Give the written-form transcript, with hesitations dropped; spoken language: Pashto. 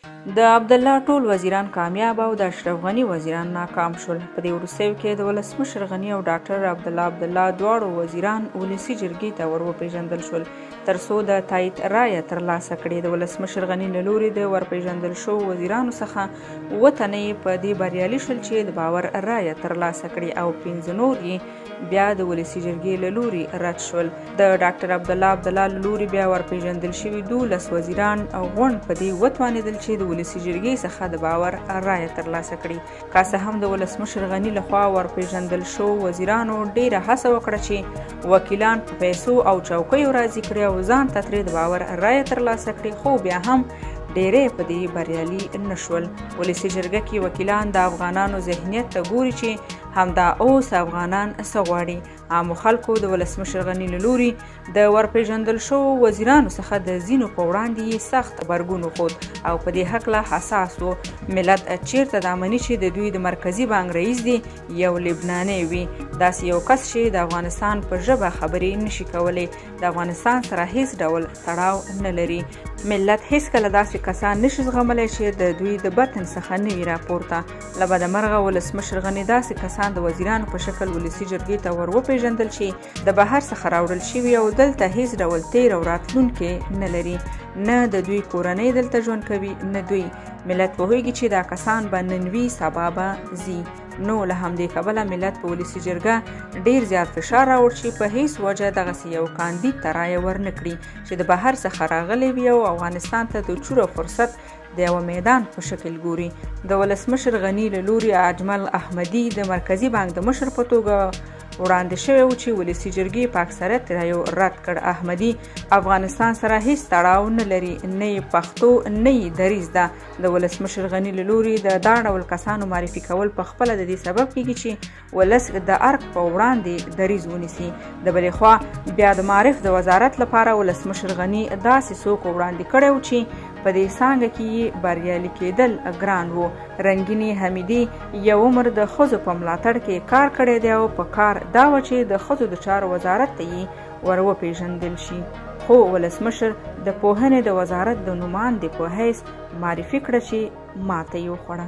د عبدالله ټول وزیران کامیاب او د اشرف غني وزیران ناکام شول. په دې وروستیو کې د ولسمشر غني او ډاکټر عبدالله عبدالله دواړو وزیران ولسي جرګې ته ور وپېژندل شول، تر څو د تایید رایه ترلاسه کړي. د ولسمشر غني له لوري د ورپېژندل شوو وزیرانو څخه 7 تنه یې په دې بریالي شول چې د باور رایه ترلاسه کړي او 5 نور یې بیا د ولسي جرګې له لوري رد شول. د ډاکټر عبدالله عبدالله له لوري بیا ورپېژندل شوي 12 وزیران غونډ په دې وتوانېدل چې د ولسي جرګې څخه د باور رایه ترلاسه کړي. که څه هم د ولسمشر غني لخوا ورپېژندل شوو وزیرانو ډېره هڅه وکړه چې وکیلان په پیسو او چوکیو راضي کړي او ځان ته ترې د باور رایه ترلاسه کړي، خو بیا هم ډېری په دې بریالي نه شول. ولسي جرګه کې وکیلان د افغانانو ذهنیت ته ګوري چې همدا اوس افغانان څه غواړي. عامو خلکو د ولسمشر غني له لوري د ورپېژندل شوو وزیرانو څخه د ځینو په وړاندې یې سخت غبرګون وښود او په دې هکله حساس وو. ملت چیرته دا مني چې د دوی د مرکزي بانک رئیس دی یو لبنانی وي، داسې یو کس چې د افغانستان په ژبه خبرې نشي کولی، د افغانستان سره هیڅ ډول تړاو نه لري. ملت هیڅکله داسې کسان نشي زغملی چې د دوی د بطن څخه نه وي راپورته. له بده مرغه ولسمشر غني داسې کسان د وزیرانو په شکل ولسي جرګې ته ور وپېژندل چې د بهر څخه راوړل شوي او دلته هیڅ ډول تیر او راتلونکی نه لري. نه د دوی کورنۍ دلته ژوند کوي، نه دوی. ملت پوهیږي چې دا کسان به نن وي سبا به ځي. نو له همدې کبله ملت په ولسي جرګه ډیر زیات فشار راوړ چې په هیڅ وجه دغسې یو کاندید ته رایه ورنه کړي چې د بهر څخه راغلی وي او افغانستان ته د چور او فرصت د یوه میدان په شکل ګوري. د ولسمشر غني له لوري اجمل احمدي د مرکزي بانک د مشر په توګه وړاندې شوی و چې ولسي جرګې په اکثریت رایو رد کړ. احمدي افغانستان سره هیڅ تړاو نه لري، نه یې پښتو نه یې دریځ ده. د ولسمشر غني له لوري د دا ډول کسانو معرفي کول په خپله د دې سبب کیږي چې ولس د ارګ په وړاندې دریځ ونیسي. د بلې خوا بیا د معارف د وزارت لپاره ولسمشر غني داسې څوک وړاندې کړی و چې په دې څانګه کې یې بریالي کېدل ګران وو. رنګینې حمیدي یو عمر د ښځو په ملاتړ کې کار کړی دی او په کار دا وه چې د ښځو د چارو وزارت ته یې ور وپېژندل شي، خو ولسمشر د پوهنې د وزارت د نوماندې په حیث معرفي کړه چې ماته یې وخوړه.